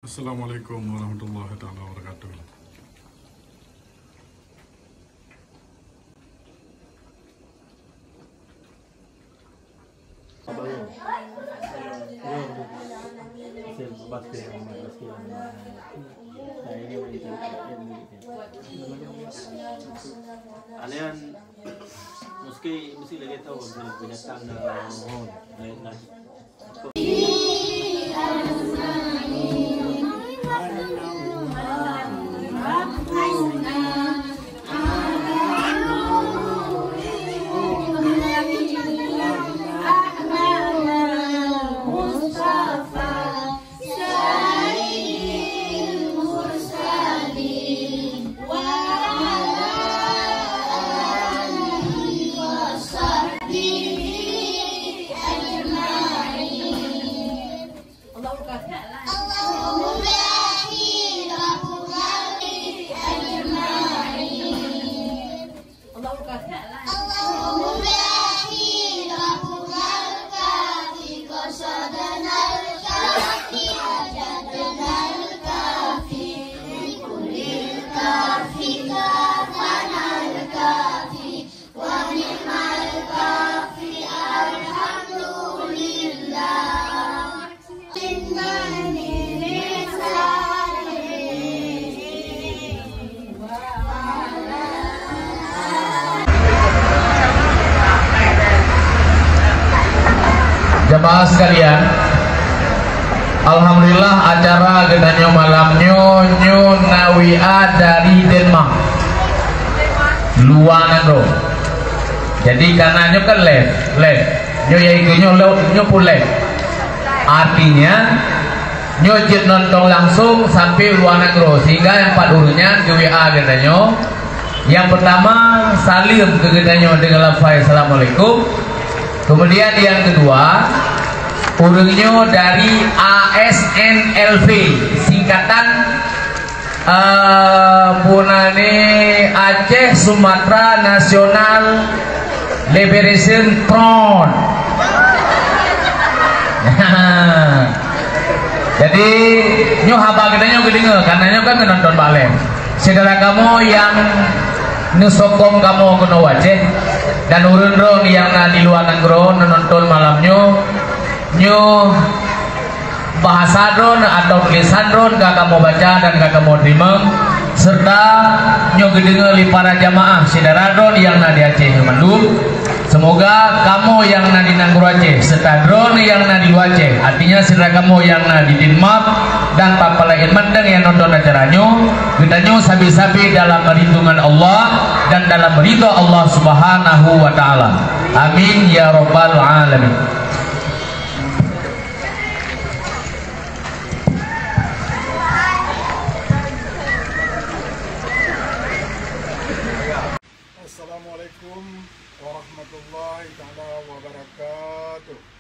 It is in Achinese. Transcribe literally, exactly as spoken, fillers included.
Assalamualaikum warahmatullahi taala wabarakatuh. Alian meski, meski lagèe tho binatang na mohon. Jamaah sekalian, alhamdulillah, acara geutanyoe malam nyoe, nyoe na W A dari Denmark. Luwa nanggroe. Jadi, karena nyoe kan live, live. Nyoe yaitu nyoe lo-, nyoe pun live. Artinya, nyoe jeuet nonton langsung sampai luwa nanggroe, sehingga nyang pat ureueng nyan geu-W A geutanyoe. Yang pertama, saleuem keu geutanyoe deungon lafai assalamualaikum. Kemudian yang kedua, ureueng nyoe dari A S N L V, singkatan Eh, bunoe nyoe Aceh Sumatra National Liberation Front. Jadi, nyoe haba geutanyoe geudeungoe, karena nyoe kan geunonton bak live. Syedara kamoe nyang neusokong kamoe keunoe u Aceh, dan ureueng droe nyang na di luwa nanggroe neunonton malam nyoe, nyoe bahasa droen atau tulisan droen ka kamoe baca dan ka kamoe teurimong, serta nyoe geudeungoe lé para jamaah syedara droen nyang na di Aceh nyoe mandum. Seumoga kamoe nyang na di nanggroe Aceh serta droen nyang na di luwa Aceh, artinya syedara kamoe nyang na di Denmark dan peue-peue laén mantong nyang nonton acara nyoe, geutanyoe sabe-sabe dalam perlindungan Allah dan dalam ridha Allah Subhanahu wa Ta'ala. Amin ya rabbal alamin. Assalamualaikum warahmatullahi taala wabarakatuh.